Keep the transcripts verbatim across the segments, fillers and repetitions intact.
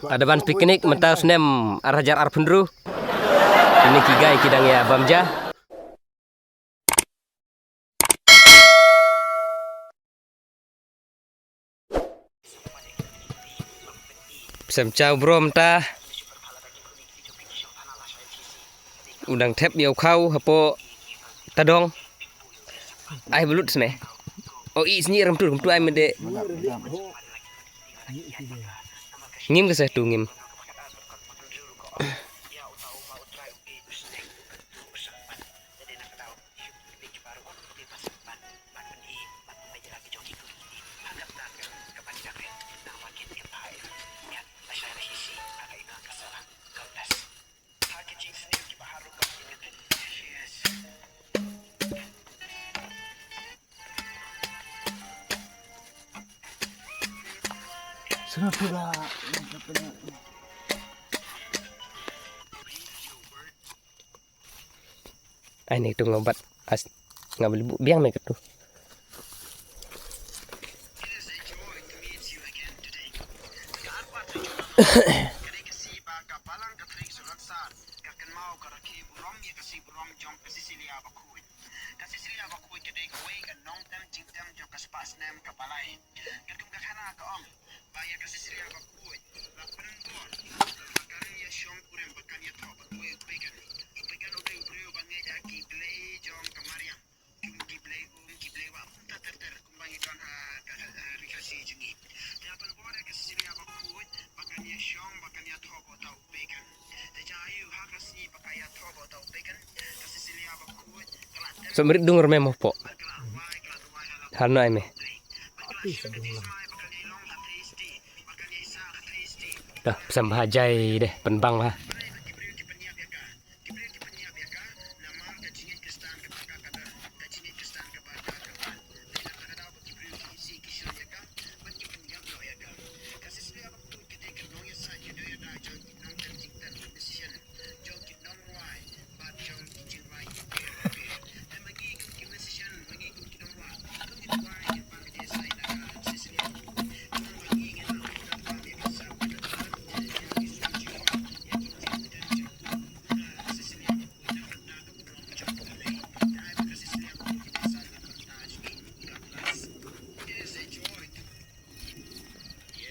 Ada ban picnic mynta u snem ar hajar arphew hynriew. Kine ki guy ki dang ïa bam ja. Psem cha u bro mynta. U dang thep ïa u khaw hapoh tadong. Ai ba lut sne. O i sngi ram tu ram tu ai mede. Ngim ka se tu ngim. Ai ni tu ngobat as ngabel bu biang me ketu. Ka Cecilia Bakhuid ka dei kawei ka nongtem jingtem jong ka spah snem kaba lai. Katkum ka khana ka ong ba ïa ka Cecilia Bakhuid la pynbor ba kan ïa shong kurim, ba kan ïa thoh bad uwei u pagan. U pagan u dei u briew ba ngeit ha ki blei jong ka mariang, ki blei um, ki blei wah, kumta ter ter kumba ngi don ha ka, ha ri Khasi jong ngi. Te la pynbor ïa ka Cecilia Bakhuid ba kan ïa shong, ba kan ïa thoh bad uta u pagan. Sa mrit dung rme mo po. Hal no ai me. Dah, psem bha jai deh, pynbang bha.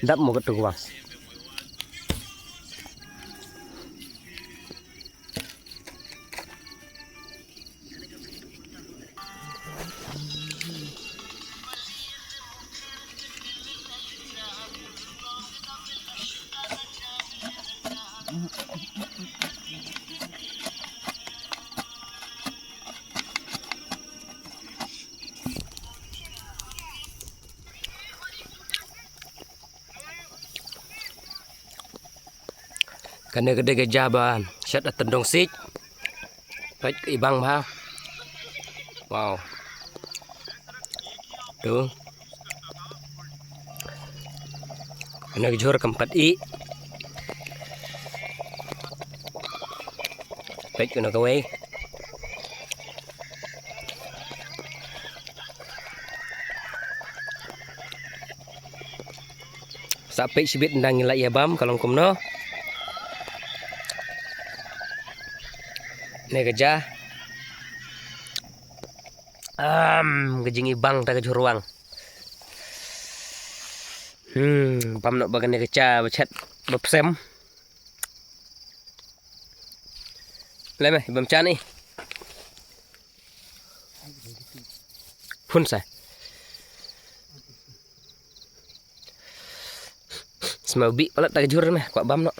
Dap mo ka tu kwang. Kane ka dei ka ja ba shet ha tendong sik. Peit ka ibang bha. Wow. Tu. Kane ka jhur kam pat i. Peit kane kawei. Sa peit shibit ynda ngi la ïa bam ka long kumno. Ne ka ja. Am, ka jingibang ta ka jhurwang. Hmm, bam noh ba kane ka cha ba chet ba psem. Le me, bam cha ni. Phun sa. Sma u bih palat ta ka jhur me, kwah bam noh.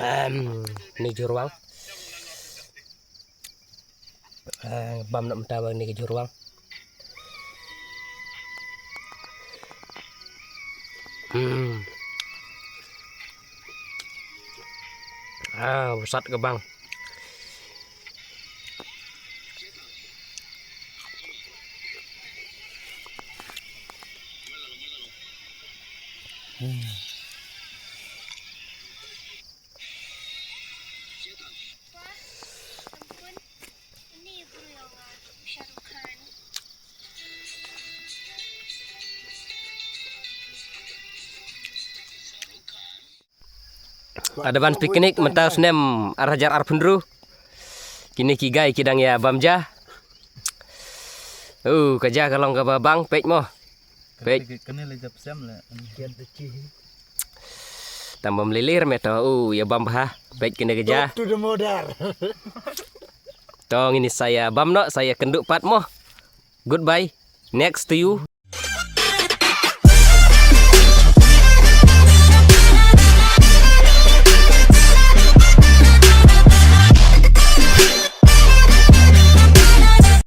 Em, ni jhurwang. Eh, bam noh mynta ba ni ka jhurwang. Hmm. Ah, busat ka bang. Hmm. Advance picnic mynta u snem ar hajar arphew hynriew. Kine ki guy ki dang ïa bam ja. Uh, ka ja ka long kaba bang, peit mo. Peit. Kane le jap sem le. Tam bam lilir me to. Uh, ïa bam bha. Peit kine ka ja. To ngin sa ïa bam noh, sa ïa kynduh pat mo. Goodbye. Next to you.